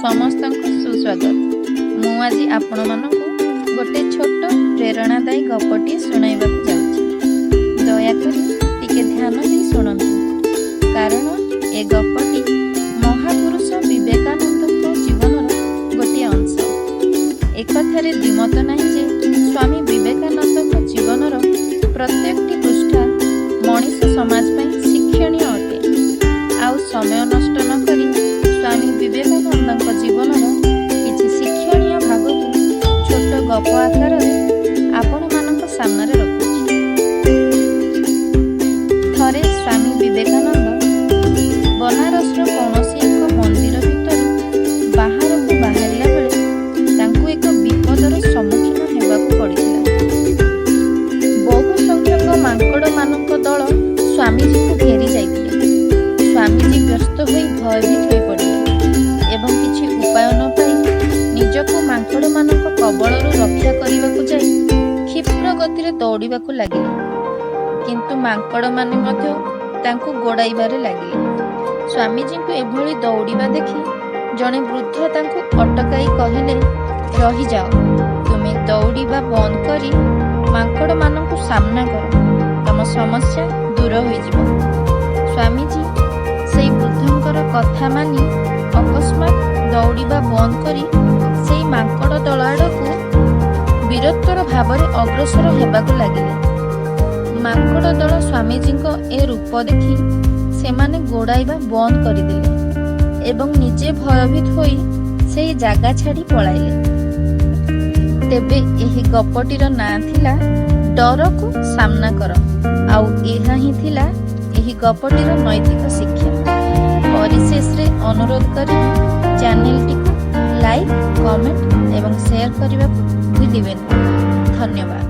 ସମସ୍ତଙ୍କୁ ସୁସ୍ୱାଗତ। ମୁଁ ଆଜି ଆପଣମାନଙ୍କୁ ଗୋଟେ ଛୋଟ ପ୍ରେରଣାଦାୟୀ ଗପଟିଏ ଶୁଣାଇବାକୁ ଯାଉଛି। ଦୟାକରି ଟିକେ ଧ୍ୟାନ ଦେଇ ଶୁଣନ୍ତୁ, କାରଣ ଏ ଗପଟି ମହାପୁରୁଷ ବିବେକାନନ୍ଦଙ୍କ ଜୀବନର ଗୋଟିଏ ଅଂଶ। ଏକଥାରେ ଦ୍ୱିମତ ନାହିଁ ଯେ ସ୍ୱାମୀ ବିବେକାନନ୍ଦଙ୍କ ଜୀବନର ପ୍ରତ୍ୟେକଟି ପୃଷ୍ଠା ମଣିଷ ସମାଜ ପାଇଁ ଶିକ୍ଷଣୀୟ ଅଟେ। ଆଉ ସମୟ ନଷ୍ଟ ନ କରି ସ୍ୱାମୀ ବିବେକାନନ୍ଦଙ୍କ ଜୀବନର କିଛି ଶିକ୍ଷଣୀୟ ଭାଗକୁ ଛୋଟ ଗପ ଆକାରରେ ଆପଣମାନଙ୍କ ସାମ୍ନାରେ ରଖୁଛି। ଥରେ ସ୍ୱାମୀ ବିବେକାନନ୍ଦ ବନାରସର କୌଣସି ଏକ ମନ୍ଦିର ଭିତରୁ ବାହାରକୁ ବାହାରିଲା ବେଳେ ତାଙ୍କୁ ଏକ ବିପଦର ସମ୍ମୁଖୀନ ହେବାକୁ ପଡ଼ିଥିଲା। ବହୁ ସଂଖ୍ୟକ ମାଙ୍କଡ଼ମାନଙ୍କ ଦଳ ସ୍ୱାମୀଜୀଙ୍କୁ ଘେରି ଯାଇଥିଲେ। ସ୍ୱାମୀଜୀ ବ୍ୟସ୍ତ ହୋଇ ଭୟଭୀତ ହୋଇପଡ଼ିଲେ ଏବଂ କିଛି ଉପାୟ ନ ପାଇ ନିଜକୁ ମାଙ୍କଡ଼ମାନଙ୍କ କବଳରୁ ରକ୍ଷା କରିବାକୁ ଯାଇ କ୍ଷିପ୍ର ଗତିରେ ଦୌଡ଼ିବାକୁ ଲାଗିଲେ। କିନ୍ତୁ ମାଙ୍କଡ଼ମାନେ ମଧ୍ୟ ତାଙ୍କୁ ଗୋଡ଼ାଇବାରେ ଲାଗିଲେ। ସ୍ୱାମୀଜୀଙ୍କୁ ଏଭଳି ଦୌଡ଼ିବା ଦେଖି ଜଣେ ବୃଦ୍ଧ ତାଙ୍କୁ ଅଟକାଇ କହିଲେ, "ରହିଯାଅ, ତୁମେ ଦୌଡ଼ିବା ବନ୍ଦ କରି ମାଙ୍କଡ଼ମାନଙ୍କୁ ସାମ୍ନା କର, ତମ ସମସ୍ୟା ଦୂର ହୋଇଯିବ।" ସ୍ୱାମୀଜୀ ସେଇ ବୃଦ୍ଧଙ୍କର କଥା ମାନି ଅକସ୍ମାତ୍ ଦୌଡ଼ିବା ବନ୍ଦ କରି ସେଇ ମାଙ୍କଡ଼ ଦଳ ଆଡ଼କୁ ବୀରତ୍ୱର ଭାବରେ ଅଗ୍ରସର ହେବାକୁ ଲାଗିଲେ। ମାଙ୍କଡ଼ ଦଳ ସ୍ୱାମୀଜୀଙ୍କ ଏ ରୂପ ଦେଖି ସେମାନେ ଗୋଡ଼ାଇବା ବନ୍ଦ କରିଦେଲେ ଏବଂ ନିଜେ ଭୟଭୀତ ହୋଇ ସେଇ ଜାଗା ଛାଡ଼ି ପଳାଇଲେ। ତେବେ ଏହି ଗପଟିର ନାଁ ଥିଲା "ଡରକୁ ସାମ୍ନା କର", ଆଉ ଏହା ହିଁ ଥିଲା ଏହି ଗପଟିର ନୈତିକ ଶିକ୍ଷା। ପରିଶେଷରେ ଅନୁରୋଧ କରିବି, ଚ୍ୟାନେଲଟିକୁ ଲାଇକ୍, କମେଣ୍ଟ ଏବଂ ସେୟାର କରିବାକୁ ଭୁଲିବେନି। ଧନ୍ୟବାଦ।